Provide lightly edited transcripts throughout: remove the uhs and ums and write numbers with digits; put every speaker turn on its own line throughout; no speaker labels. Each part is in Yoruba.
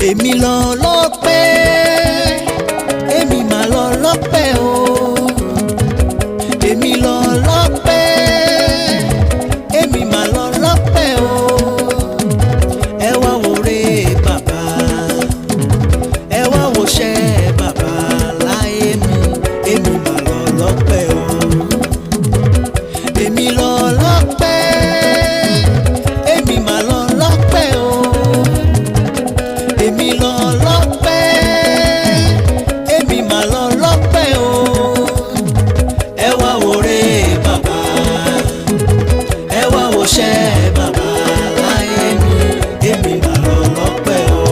Èmi lọ lọ́pẹ́, èmi mà lọ lọ́pẹ́ o. Èmi lọ lọ́pẹ́, èmi mà lọ lọ́pẹ́ o. Ẹ wá wo re bàbá, ẹ wá wo ṣẹ́ bàbá láyé mi, èmi mà lọ lọ́pẹ́ o. Èmi lọ lọ́pẹ́, èmi mà lọ lọ́pẹ́ o. Èmi lọ lọ́pẹ́, èmi mà lọ lọ́pẹ́ o. Ẹ wá wo re bàbá, ẹ wá wo ṣẹ́ bàbá láyé mi, èmi mà lọ lọ́pẹ́ o.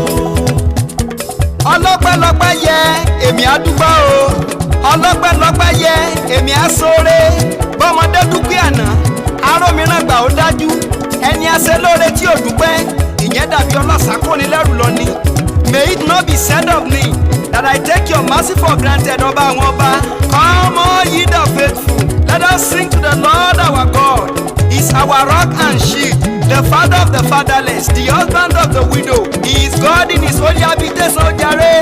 Ọlọ́pẹ́lọpẹ́ yẹ, èmi á dúpẹ́ o. Ọlọ́pẹ́lọpẹ́ yẹ, èmi á sóore. Bọ́mọdé dúpẹ́ àná, aró mìíràn gbà ó dájú. Ẹni àṣẹ lóore tí ò dúpẹ́, ìyẹn dàbí ọlọ́ṣà kóni lẹ́rù lọ ni. May it not be said of me that I take your mercy for granted. Ọba àwọn ọba. Come, all ye the faithful, let us sing to the Lord our God. He is our rock and shield, the father of the fatherless, the husband of the widow. He is God in his holy habitation. Jàre,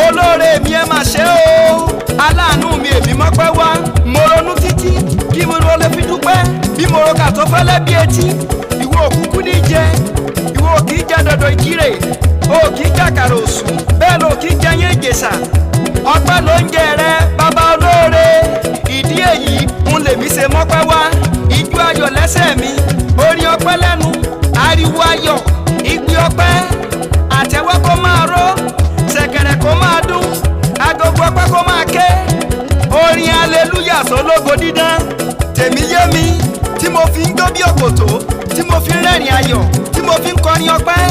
olóore mi, ẹ mà ṣe o. Aláàánú mi, èmi mọ́pẹ́ wá. Mo ronú títí kí mo ro lè fi dúpẹ́. Bí mo ro kà tó fẹ́lẹ́ bí etí, ìwọ òkúkú ní jẹ, ìwọ kì í jẹ dọ̀dọ̀ ìkírè, o kì í jàkàrà òsùn, bẹ́ẹ̀ ló kì í jẹ yín ìjẹsà. Ọpẹ́ ló ń jẹ rẹ, bàbá olóore. Ìdí èyí ń lèmi ṣe mọ́pẹ́ wá. Ijó ayọ̀ lẹ́sẹ̀ mi, orin ọpẹ́ lẹ́nu, ariwo ayọ̀, igbe ọpẹ́, àtẹ́wọ́ kó máa ró, ṣẹ̀kẹ̀rẹ̀ kó máa dún, agogo ọpẹ́ kó máa ké, orin aleluya sólógo dídán. Tèmi yé mi tí mo fi ń jó bí òkòtó, tí mo fi ń rẹ́rìn ayọ̀, tí mo fi ń kọrin ọpẹ́.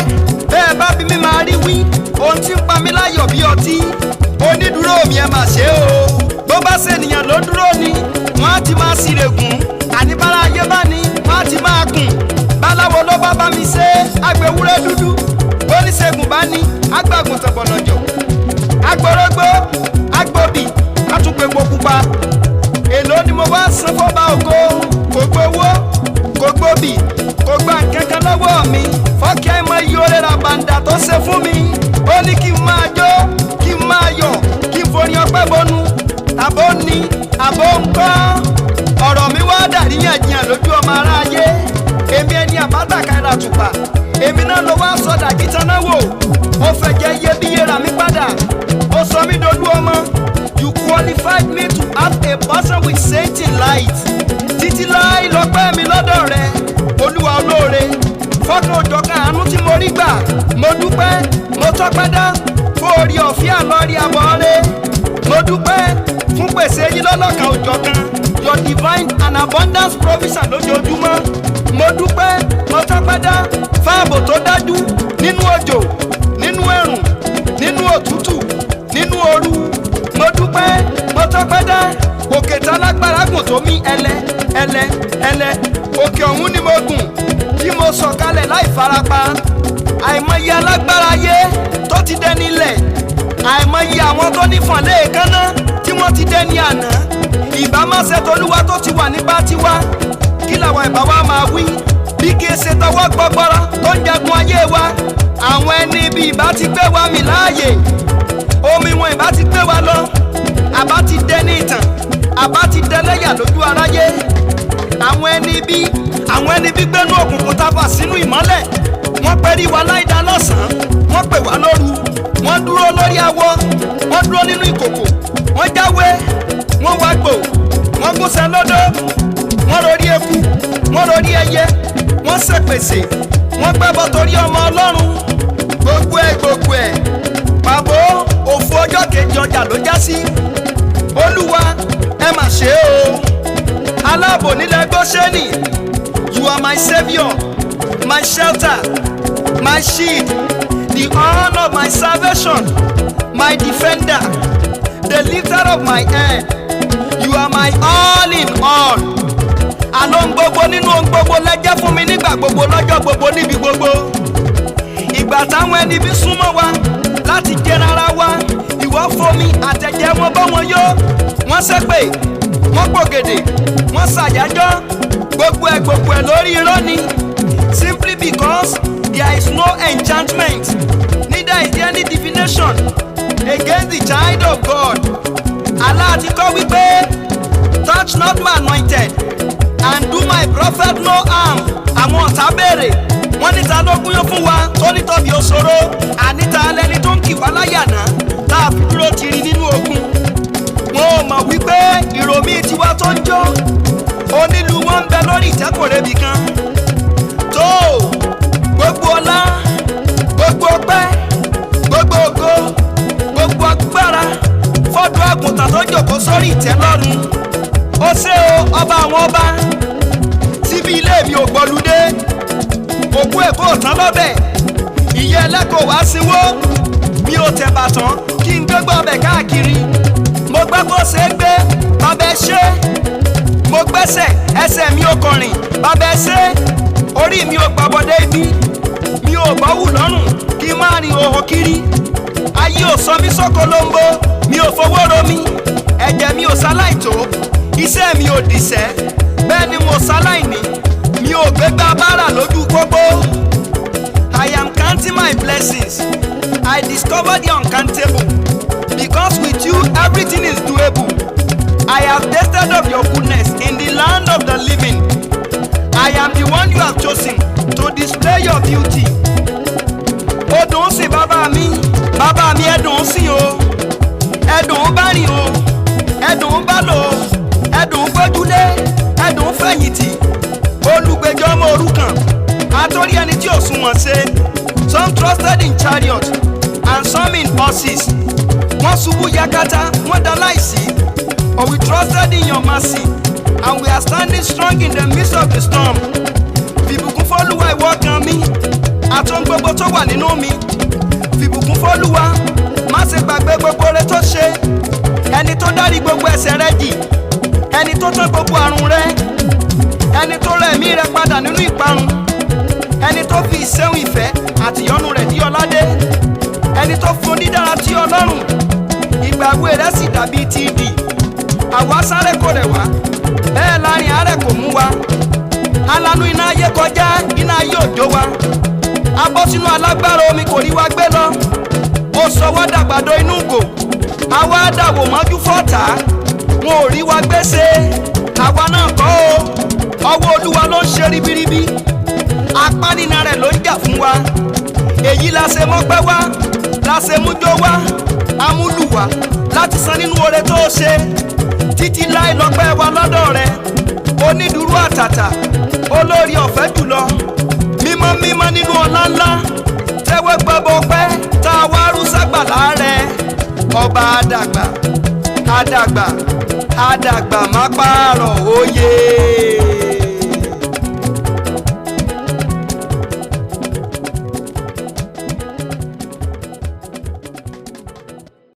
Bẹ́ẹ̀ bá bí mi máa rí wí ohun tí ń pa mí láyọ̀ bí ọtí. Onídùúró mi, ẹ mà ṣe o. Bó bá ṣènìyàn ló dúró ni, wọ́n á ti máa ṣìrègùn. Àníbára ayé bá ní, wọ́n á ti máa kùn. Báláwo ló bá bá mi ṣe, agbèwúrẹ́ dúdú. Bóníṣègùn bá ní, agbàgùntàn bọ̀lọ̀jọ̀, agbórógbó, agbóbì, atúgbègbò pupa. Èló ni mo wá san fọ́ba ògo? Kò gbowó, kò gbóbì, kò gba nǹkan kan lọ́wọ́ mi. Fọ́kì àìmọ̀ iye oore ra bàǹdà tó ṣe fún mi. Ó ní kí n máa jó, kí n máa yọ̀, kí n forin ọpẹ́ bọnu. Àbó ní àbó ń kọ́, ọ̀rọ̀ mi wá dàríyànjiyàn lójú ọmọ aráyé. Èmi ẹni àbátàkàrà àtùpà, èmi náà ló wá sọdà kìtànáà wò. Ó fẹ̀jẹ̀ iyebíye rà mí padà, ó sọ mí dolú ọmọ. You qualified me to have a person with saint in light. Títí láì lọ́pẹ́ mi lọ́dọ̀ rẹ, Olúwa olóore, fọ́kàn òjọ̀kan àánú tí mo rí gbà. Mo dúpẹ́, mo tọ́pẹ́ dá fún orí ọ̀fẹ́ àlọ́rí àbọ̀ rẹ. Mo dúpẹ́ fún pèsè yín lọ́lọ́kan òjọ̀kan, your divine and abundance provision lójoojúmọ́. Mo dúpẹ́, mo tọ́pẹ́ dá fáàbò tó dájú nínú òjò, nínú ẹ̀rùn, nínú òtútù, nínú ooru. Mo dúpẹ́, mo tọ́pẹ́ dá. Òkè tálágbára gùn tó mí ẹlẹ ẹlẹ ẹlẹ, òkè ọ̀hún ni mo gùn tí mo sọ̀kalẹ̀ láì farapa. Àìmọye alágbára ayé tó ti dẹni lẹ̀, àìmọye àwọn tó nífọ̀n léèkánná tí wọ́n ti dẹni àná. Ìbá má ṣe tolúwa tó ti wà nípa tiwa, kí làwọn ìbá wa máa wí? Bí kì í ṣe tọwọ́ gbọgbọrọ tó ń jagun ayé wa, àwọn ẹni ibi ìbá ti gbé wa mì láàyè, omi wọn ìbá ti gbé wa lọ, àbá ti dẹni ìtàn, àbá ti dẹlẹ́yà lójú aráyé. Àwọn ẹni bí gbénú òkùnkùn tábà sínú ìmọ́lẹ̀, wọ́n pẹ́rí wa láìda lọ́sàn-án, wọ́n pè wá lóru, wọ́n dúró lórí awọ, wọ́n dúró nínú ìkòkò, wọ́n jáwé, wọ́n wá gbò, wọ́n gúnṣẹ́ lọ́dọ́, wọ́n rorí eku, wọ́n rorí ẹyẹ, wọ́n ṣèpèsè, wọ́n gbẹ́bọ torí ọmọ Ọlọ́run. Gbogbo ẹ̀ gbogbo ẹ̀, pàbó òfu ọjọ́ kejì ọjà ló já sí. Olúwa, ẹ mà ṣe o. Aláàbò nílẹ̀ Góṣẹ́nì, you are my saviour, my shelter, my shield, the horn of my salvation, my defender, the lifter of my head. You are my all in all. Àlọ́ ń gbogbo nínú ohun gbogbo lẹ́jẹ́ fún mi nígbà gbogbo, lọ́jọ́ gbogbo, níbi gbogbo. Ìgbà táwọn ẹni bí súnmọ́ wa láti jẹ rárá wa, ìwọ fomi àtẹ̀jẹ́ wọn bọ́ wọn yó. Wọ́n ṣépè, wọ́n pògèdè, wọ́n ṣàyájọ́, gbogbo ẹ̀ gbogbo ẹ̀ lórí irọ́ ni, simply because there is no enchantment, neither is there. any divination against the child of God. Allah ti kọ́ wípé, "Touch not my anointed and do my prophet no harm." Àwọn ọ̀tá béèrè, wọ́n níta ló gúnyán fún wa tó ní tọ́bi òṣòro? Àníta lẹni tó ń kì wá láyà náà tá a fi dúró tiri nínú ogun? Wọn ò mọ̀ wípé ìròmí tiwa tó ń jó, onílù wọn ń bẹ lórí ìtẹ́kùnrẹ́bì kan tó. Gbogbo ọlá, gbogbo ọpẹ́, gbogbo ògo, gbogbo agbára fọ́dọ̀ àgùntàn tó jòkó sórí ìtẹ́ lọ́run. Ó ṣé o, ọba àwọn ọba. Síbi ilé mi ò gbọ́ludé, òkú èkó tán lọ́bẹ̀, ìyẹ́ ẹlẹ́kọ̀ọ́ wá sínwó. Mi ò tẹ̀ bàtàn kí n gbégbá ọbẹ̀ káàkiri. Mo gbọ́ kó ṣe é gbé, bàbá ẹ ṣé. Mo gbẹ́sẹ̀, ẹsẹ̀ mi ò kọrìn, bàbá ẹ ṣé. Orí mi ò gbàbọ̀dé ibi, mi ò bọ́wù lọ́rùn kí n má rìn òhò kiri. Ayé ò sọ mí sóko lóńgbó, mi ò fowó ro mi, ẹ̀jẹ̀ mi ò ṣaláìtó, iṣẹ́ mi ò dìṣẹ́, bẹ́ẹ̀ ni mo ṣaláìní, mi ò gbégbá bára lójú pópó. I am counting my blessings. I discover the uncountable because with you everything is doable. I have tasted of your goodness in the land of the living. I am the one you have chosen to display your beauty. Ó dùn sí bàbá mi, bàbá mi, ẹ̀dùn sí o, ẹ̀dùn bá rìn o, ẹ̀dùn bá lò o, ẹ̀dùn gbójúlé, ẹ̀dùn fẹ̀yìntì. Olùgbèjọ́ ọmọ òrukàn, àtòrí ẹni tí ò sunwọ̀n ṣe. Some trusted in chariot and some in horses. Wọ́n ṣubú yakata, wọ́n dá láìsí. But we trusted in your mercy and we are standing strong in the midst of the storm. Fìbùkún fọ́lúwa, ìwọ ọkàn mi, àtọ́n gbogbo tó wà nínú mi. Fìbùkún fọ́lúwa, má ṣe gbàgbé gbogbo oore tó ṣe. Ẹni tó dárí gbogbo ẹ̀ṣẹ̀ rẹ jì, ẹni tó tán gbogbo àrùn rẹ, ẹni tó rẹ ẹ̀mí rẹ padà nínú ìparun, ẹni tó fi ìṣeun ìfẹ́ àtìyọ́nú rẹ̀ dí ọládé, ẹni tó fún dídára tí Ọlọ́run, ìgbàgbé rẹ sì dàbí ti idì. Àwa sáré kò rẹ̀ wá, bẹ́ẹ̀ láàrin àárẹ̀ kò mú wa. Alánú iná ayé kọjá, iná ayé ò jó wa. A bọ́ sínú alágbára omi, kò rí wa gbé lọ. Ó sọwọ́ dàgbàdo inú gò, àwa dàwò mọ́jú fọ́tà, wọn ò rí wa gbèsè. Àwa náà kọ́ o, ọwọ́ Olúwa ló ń ṣe ribiribi, apánínà rẹ̀ ló ń jà fún wa. Èyí la ṣe mọ́pẹ́ wá, la ṣe mújó wá, amúlùwà láti san nínú oore tó ṣe. Títí láì lọ́pẹ́ wa lọ́dọ̀ rẹ, onídùúró àtàtà, olórí ọ̀fẹ́ jùlọ, mímọ́ mímọ́ nínú ọlá ńlá. Tẹ́wọ́ gbọ́bọ pẹ́ tá a wá rú ságbàlá rẹ, ọba àdàgbà àdàgbà àdàgbà má pààrọ̀ òye.